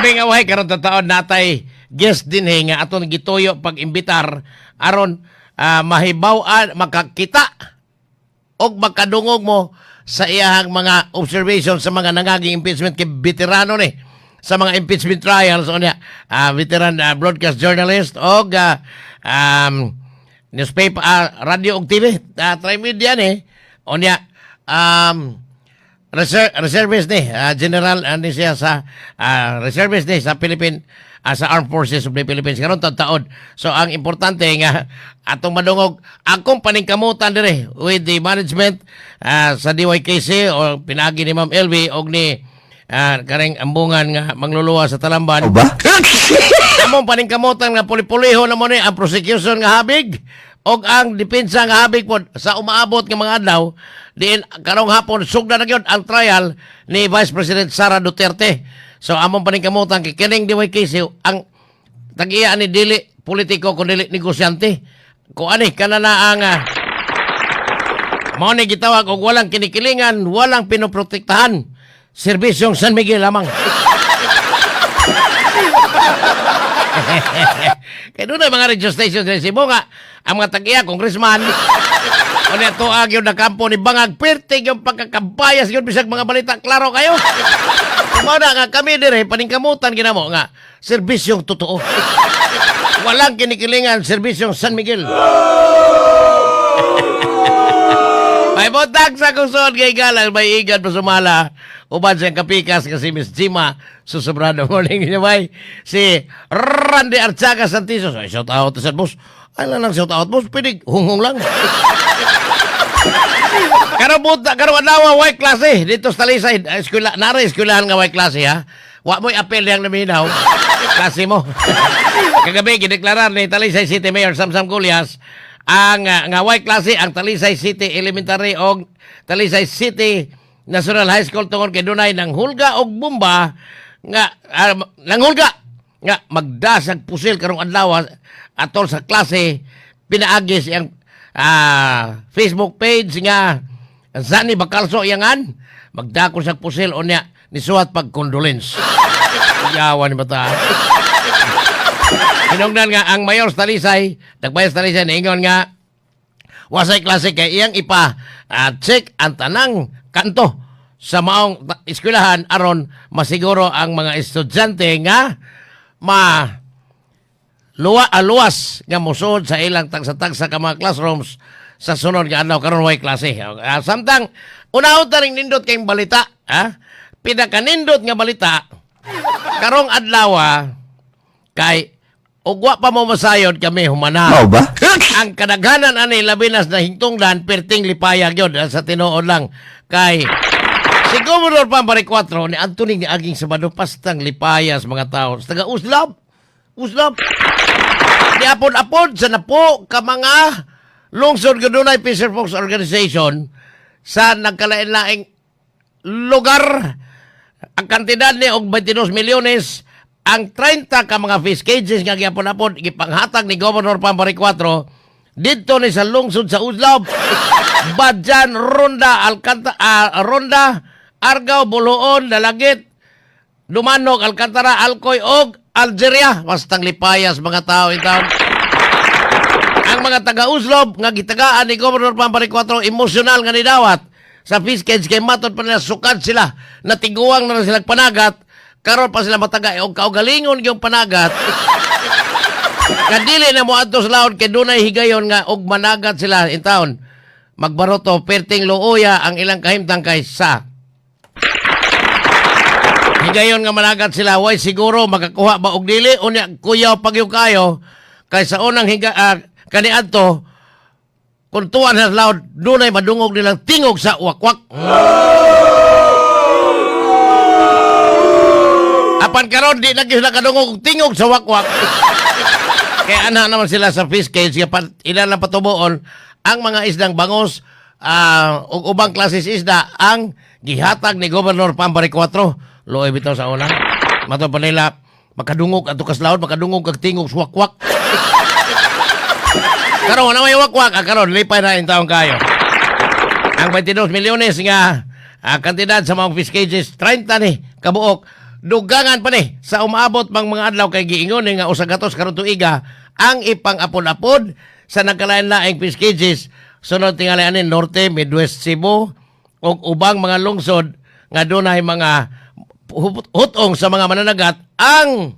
Kami nga way karon taon natay guest dinhi nga aton gituyo pag-imbitar aron mahibaw-an, makakita og makadungog mo sa iyahang mga observation sa mga nangaging impeachment, kay veterano ni sa mga impeachment trials unya, veteran broadcast journalist og newspaper, radio og TV, trimedia ni unya, reservist ni, general ni siya sa reservist ni sa Philippine sa Armed Forces of the Philippines karon taon. So ang importante nga atong madungog akong paningkamutan dire with the management sa DYKC o pinagi ni Ma'am LV og ni karing ambungan nga mangluluwa sa Talamban. Ba? Among paningkamutan nga puli-puliho na mo ni ang prosecution nga habig og ang depensa nga habig pod sa umaabot nga mga adlaw, diin karong hapon sugdan na gyud ang trial ni Vice President Sara Duterte. So among paningkamutan kay kining DYKC, ang tag-iya ni dili politiko kun dili negosyante. Ko ani kana na ang mao ni gitawag og walang kinikilingan, walang pinoprotektahan. Serbisyong San Miguel lamang. Kaya doon mga radio station sa Cebu nga, ang mga tag-iya, congressman, o niya tuag yun na kampo ni Bangag, pirtig yung pagkakabayas yun, bisag mga balita, klaro kayo. Mao na nga kami dire, paningkamutan ginamo nga, serbisyong totoo. Walang kinikilingan, serbisyong San Miguel. May butag sa kusod kay galang may igad pa sumala uban siyang kapikas kasi Miss Jima Susobrado. Morning niya bay si Randy Archaga Santisos. Ay, shout out sa boss. Ay lang lang shout out boss, pwede hunghong lang. Karon buta karon adlaw way klase dito sa Talisay. Ay, eskwela nara, eskwelahan nga way klase ha. Wa mo'y apel yang naminaw. Klase mo. Kagabi gideklarar ni Talisay City Mayor Samsam Gullas ang nga way klase ang Talisay City Elementary og Talisay City National High School tungod kay dunay nang hulga og bomba nga nanghulga nga magdasag pusil karong adlaw atol sa klase, pinaagi siyang Facebook page nga Zani Bacalso iyangan magdakol sa pusil unya nisuwat pag condolence. Yawa ni bata. Hinungdan nga ang mayor sa Talisay, nagbayad sa Talisay, niingon nga wasay klase kay iyang ipa check ang tanang kanto sa maong eskwelahan aron masiguro ang mga estudyante nga ma luwa luwas nga mosuod sa ilang tagsa-tagsa ka mga classrooms sa sunod nga adlaw. Karon way klase. Samtang unahon ta ring nindot kayong balita, ha? Pinakanindot nga balita karong adlaw kay ugwa pa mo masayod kami humana. Mao ba? Ang kadaghanan ani labi na sa hingtungdan perting lipayag yun sa tinuod lang kay si Governor Pampari 4 ni Anthony ni aging Sabado pastang lipayas mga tao sa taga Uslab. Uslab. Ni apod-apod sa napo ka mga lungsod gadunay Fisher Folks Organization sa nagkalain-laing lugar. Ang kantidad ni og 22 milyones ang 30 ka mga fish cages nga giapon-apod gipanghatag ni Governor Pampari 4 didto ni sa lungsod sa Oslob, Badjan, Ronda, Alcantara, Ronda, Argao, Buluon, Dalagit, Dumanog, Alcantara, Alcoy og Algeria. Bastang lipayas mga tao in town. Ang mga taga-Oslob nga gitagaan ni Governor Pampari 4 emosyonal nga nidawat sa fish cage kay matod pa nila sukad sila natiguang na sila panagat, karon pa sila mataga og kaugalingon yung panagat kadili na mo adto sa laod kay dunay higayon nga og managat sila in town magbaroto perting luoya ang ilang kahimtang kay sa higayon nga managat sila way siguro makakuha ba og dili. Unya kuyaw pagyo kayo kay sa unang higa kaniadto kung tuwan sa laod dunay madungog nilang tingog sa wakwak. Apan karon di na sila kadungog og tingog sa wakwak. Kaya ana naman sila sa fish cage nga ilan lang patubuon ang mga isdang bangos ug ubang klases isda ang gihatag ni Governor Pampari 4. Luoy bitaw sa una. Mato pa nila makadungog adto kas laod makadungog kag tingog sa wakwak. Karon wala may wakwak, karon lipay na in taong kayo. Ang 22 milyones nga kantidad sa mga fish cages, 30 ni kabuok. Dugangan pa ni sa umaabot mang mga adlaw kay giingon ni nga 100 karon tuiga ang ipang-apod-apod sa nagkalain-laing fish cages, sunod tingali ani Norte, Midwest, Cebu ug ubang mga lungsod nga dunay mga hutong sa mga mananagat ang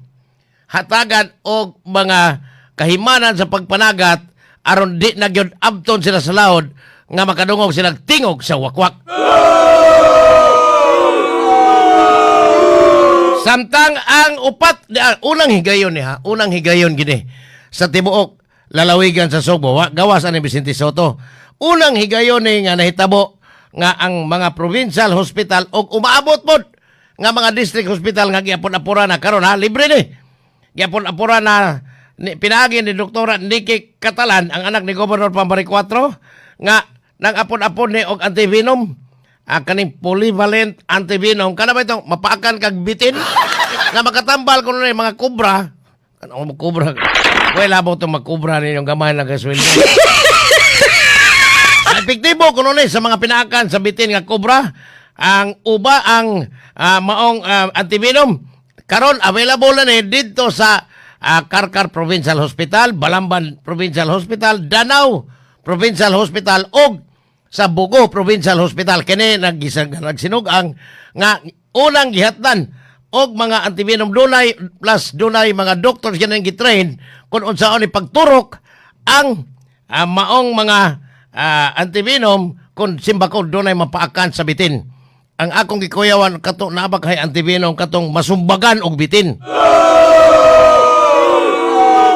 hatagan og mga kahimanan sa pagpanagat aron di na gyud abton sila sa laod nga makadungog sila tingog sa wakwak. Samtang ang upat, unang higayon niya, unang higayon gini sa tibuok lalawigan sa Sugbo, gawas ani Vicente Soto. Unang higayon ni nga nahitabo nga ang mga provincial hospital og umaabot pod nga mga district hospital nga giapon-apura na karon ha, libre ni. Giapon-apura na ni, pinaagi ni Doktora Nikki Catalan, ang anak ni Governor Pambari 4, nga nang apon-apon ni og antivenom. Kaning polyvalent antivenom kana ba itong mapaakan kag bitin nga makatambal kuno ni mga kobra, kanang mga kobra. Well, labot tong magkobra ninyong gamay lang kay sweldo. Epektibo kuno ni sa mga pinaakan sa bitin nga kobra ang uba ang maong antivenom. Karon available na ni didto sa Carcar Provincial Hospital, Balamban Provincial Hospital, Danao Provincial Hospital ug sa Bogo Provincial Hospital. Kini nagsinog-ang nga unang gihatdan og mga antivenom, dunay plus dunay mga doctors kini gitrain kung unsaon ni pagturok ang maong mga antivenom kung simbako dunay mapaakan sa bitin. Ang akong gikuyawan kato naa ba kay antivenom katong masumbagan og bitin.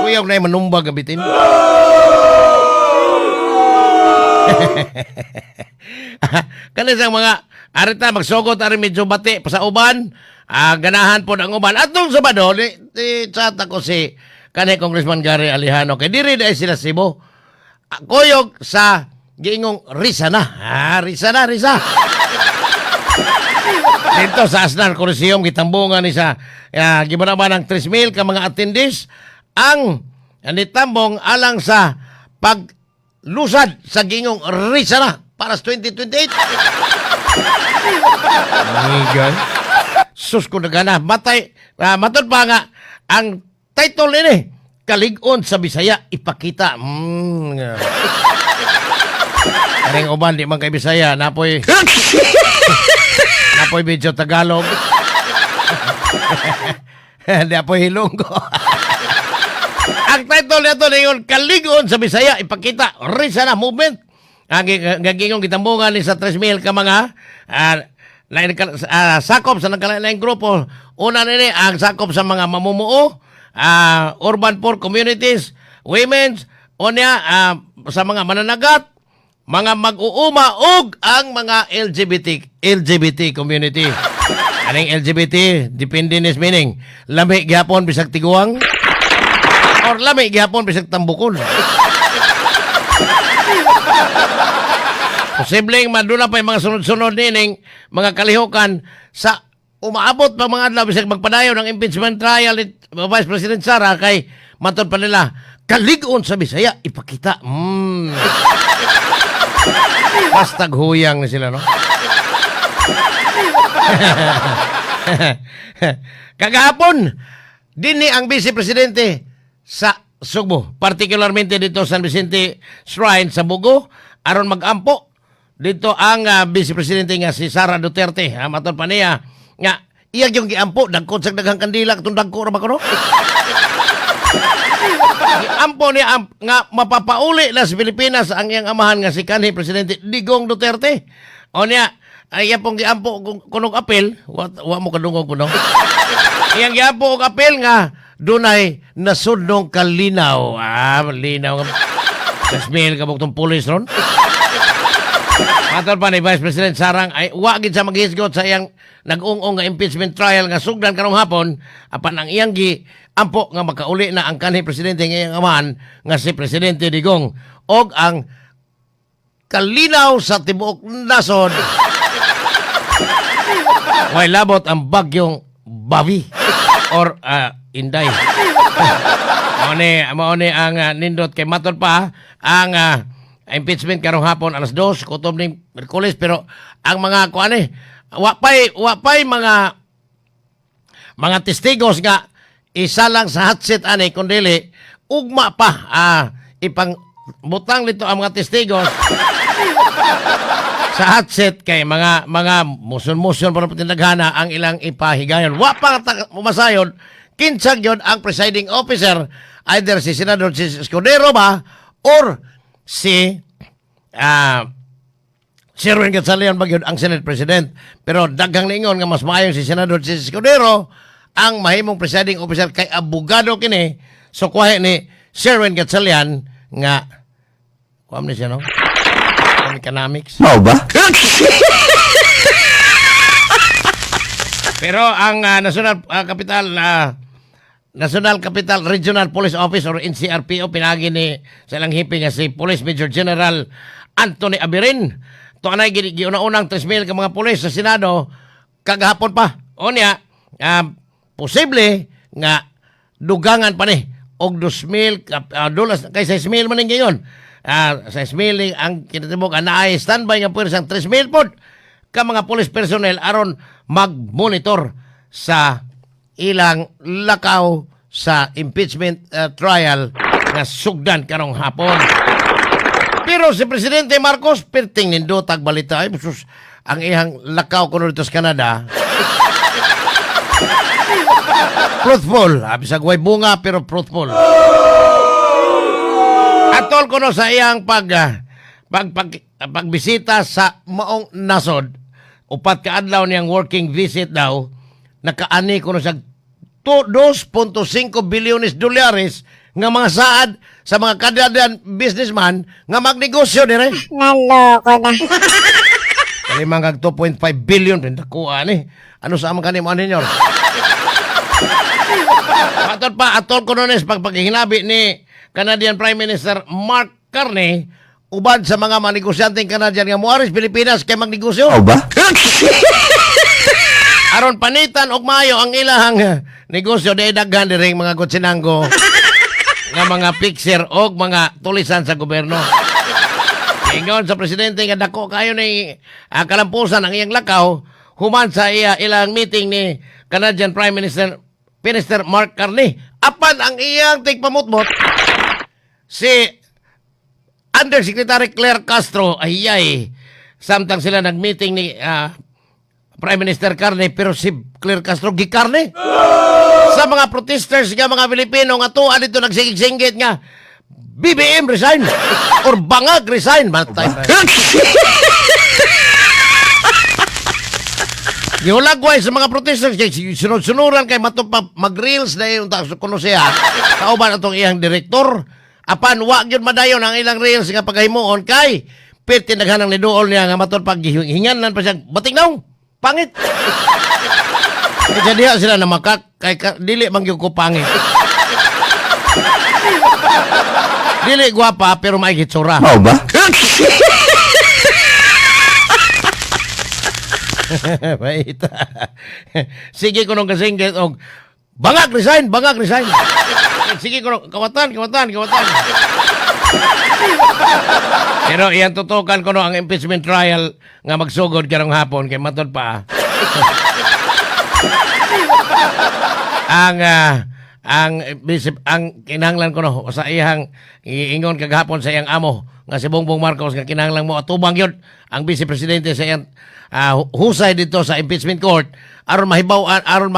Kuyaw na manumbag ang bitin. Kani sa mga arita magsugot ari medyo bati pa sa uban, ganahan po ang uban. Atong Sabado ni chat ako si kani Congressman Gary Alejano kay diri dai sila Cebu. Kuyog sa giingong risa na. Risa na, risa. Dito sa Aznar Coliseum gitambungan ni sa gibanaban ng 3,000 ka mga attendees ang nitambong alang sa paglusad sa giingong risa na para sa 2028. Amigan. Sus ko nagana. Matay, matod pa nga, ang title nini, Kalig-on sa Bisaya, ipakita. Karing uban, di man kay Bisaya, napoy, napoy medyo Tagalog. Di apoy Hilonggo. Ang title nito ningon Kalig-on sa Bisaya, ipakita, Risa na movement. Ang gagingong gitambungan ni sa 3,000 ka mga sakop sa nagkalain grupo. Una nini ang sakop sa mga mamumuo, urban poor communities, women's, unya sa mga mananagat, mga mag-uuma ug ang mga LGBT community. Aning LGBT, depende nis meaning. Lami gyapon bisag tiguang or lami gyapon bisag tambukol. Posibleng madula pa yung mga sunod-sunod nining mga kalihukan sa umaabot pa mga adlaw bisag magpadayon ng impeachment trial ni Vice President Sara kay matod pa nila kalig-on sa Bisaya ipakita. Bastag huyang ni sila, no? Kagahapon dinhi ang Vice Presidente sa Sugbo, particularmente dito sa San Vicente Shrine sa Bogo aron magampo. Dito ang Vice Presidente nga si Sara Duterte, matod pa niya nga iya yung giampo dagkon sa daghang kandila katong dagko ra ba kuno? Giampo niya nga mapapauli na sa Pilipinas ang iyang amahan nga si kanhi Presidente Digong Duterte. O niya ay iya pong giampo kunog apel, wa mo kadungog kuno. Iyang giampo og apel nga dunay nasudnong kalinaw. Linaw nga. Kasmil ka tong pulis ron. Matod pa ni Vice President Sarang ay wa gid sa maghisgot sa iyang nag-ung-ong nga impeachment trial nga sugdan karong hapon apan ang iyang gi ampo nga makauli na ang kanhi presidente nga iyang amahan nga si Presidente Digong og ang kalinaw sa tibuok nasod. Way labot ang bagyong Bavi or Inday. Mao ni ang nindot kay matod pa ang impeachment karong hapon alas 2 kutob ning Miyerkules, pero ang mga kuan wa pay mga Mga testigos nga isa lang sa hot seat ani, kung dili ugma pa ipang butang nito ang mga testigos sa hot seat kay mga musun-musun para patindaghana ang ilang ipahigayon. Wa pa umasayon kinsa gyud ang presiding officer, either si Senador si Escudero ba or si Sherwin Gatchalian ba gyud ang Senate President. Pero daghang niingon nga mas maayo si Senador si Escudero ang mahimong presiding officer kay abogado kini. So kuha ni Sherwin Gatchalian nga kuha ni siya, no? Ang economics. Mao ba? Pero ang National Capital Regional Police Office or NCRPO, pinagi ni sa ilang hepe nga si Police Major General Anthony Aberin. To anay giuna-unang 3,000 ka mga pulis sa Senado kagahapon pa. Unya, posible nga dugangan pa ni og 2,000 dollars kay 6,000 man ning gayon. 6,000 ni ang kinatibuk ang naay standby nga puwersa ang 3,000 pod ka mga police personnel aron mag-monitor sa ilang lakaw sa impeachment trial nga sugdan karong hapon. Pero si Presidente Marcos, perting nindotag balita. Ay, sus, ang iyang lakaw kuno dito sa Canada. Fruitful. Bisag way bunga, pero fruitful. Atol kuno sa iyang pagbisita sa maong nasod, 4 ka adlaw niyang working visit daw, nakaani kuno sa 2.5 bilyones dolyares nga mga saad sa mga Canadian businessman nga magnegosyo dire. Naloko na. Kalimang kag 2.5 billion rin dakuha ni. Ano sa amang kanimo ninyo? Atol pa, atol ko nunes pagpaghinabi ni Canadian Prime Minister Mark Carney uban sa mga manegosyanteng Canadian nga muaris Pilipinas kay magnegosyo. Mao ba? Aron panitan og maayo ang ilahang negosyo, di daghan diri mga kutsinanggo nga mga fixer og mga tulisan sa gobyerno. Ingon sa presidente nga dako kayo ni kalampusan ang iyang lakaw human sa iya ilang meeting ni Canadian Prime Minister Minister Mark Carney. Apan ang iyang tigpamutmot si Undersecretary Claire Castro, ay ay samtang sila nag-meeting ni Prime Minister Carney, pero si Claire Castro gikarne sa mga protesters nga mga Pilipino nga tuwa dito nagsigig-singgit nga "BBM resign" or "Bangag resign." Matay. Gihulagway sa mga protesters kay sunod-sunuran kay matong pa mag-reels na yung ta kuno siya kauban atong iyang direktor. Apan wa gyud madayon ang ilang reels nga paghimuon kay perti naghanang niduol niya nga matod pag hinganan pa siya bating naong pangit. Kaya diha sila na makak kay dili man gyud ko pangit. Dili gwapa pero may hitsura. Mao ba? Baita. Sige ko nung kasinggit og "Bangag resign, bangag resign." Sige ko nung kawatan, kawatan, kawatan. Pero iyang tutukan ko no ang impeachment trial nga magsugod karong hapon kay matod pa ang kinahanglan ko no sa iyang iingon kagahapon sa iyang amo nga si Bongbong Marcos nga kinahanglan mo atubang yun ang vice presidente sa iyang husay dito sa impeachment court aron mahibaw, aron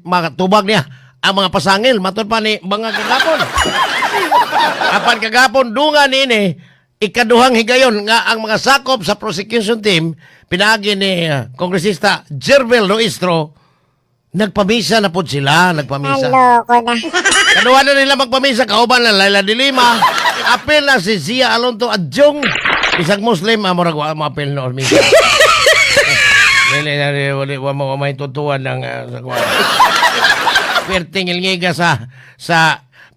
matubag niya ang mga pasangil matod pa ni mga kagapon. Apan kagapon dunga niini ikaduhang higayon nga ang mga sakop sa prosecution team pinaagi ni Kongresista Gerville Luistro nagpamisa na pod sila, nagpamisa. Naloko na. Kaduha na nila magpamisa, kauban na Leila de Lima. Apil na si Zia Alonto Adjong. Isang Muslim, murag wa mo apil noon minsan. Dili na wala wa mo may tutuan ng sa kuwan. Perting ilngiga sa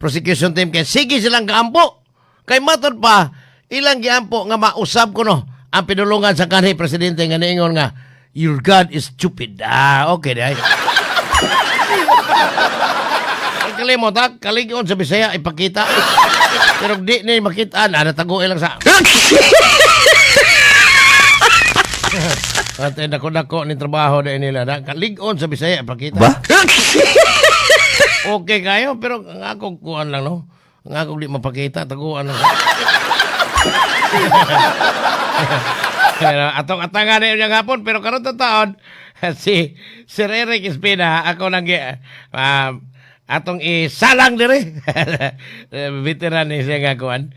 prosecution team kay sige silang gaampo. Kay matod pa ilang giampo nga mausab ko no ang pinulungan sa kanhi presidente nga niingon nga "Your God is stupid." Ah, okay dai. Ang kalimot ha, kaligon sa Bisaya ipakita. Pero di ni makita, na natago lang sa. At dako-dako ni trabaho dahil nila. Da, kalig-on sa Bisaya, pakita. Ba? Okay kayo, pero ang akong kuan lang, no? Ang akong di mapakita, taguan lang. Pero atong atangan na yung hapon, pero karon ta taon, si Sir Eric Espina, ako nang atong isalang dire. Veteran ni siya nga kuan.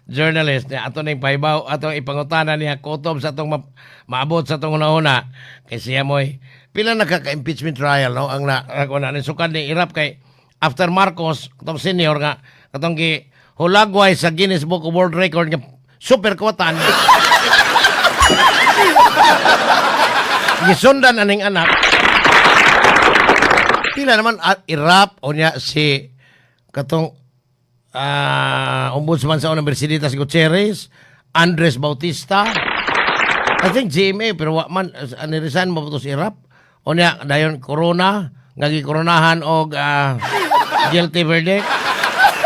Journalist niya ato ning pahibaw, atong ipangutana niya kutob sa atong maabot sa atong una-una kay siya moy pila nakaka-impeachment trial, no, ang na ako na ni sukad ni Erap kay after Marcos katong senior nga katong gi hulagway sa Guinness Book of World Record nga super kuwatan, gisundan aning anak. Pila naman at Erap o niya si katong ombudsman sa unang Mercedes Gutierrez, Andres Bautista. I think GMA, pero wa man ni-resign mo to si Erap. O niya dayon corona nga gikoronahan og guilty verdict.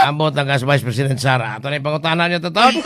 Ambot ang as Vice President Sara. Ato na ipangutana niya taon.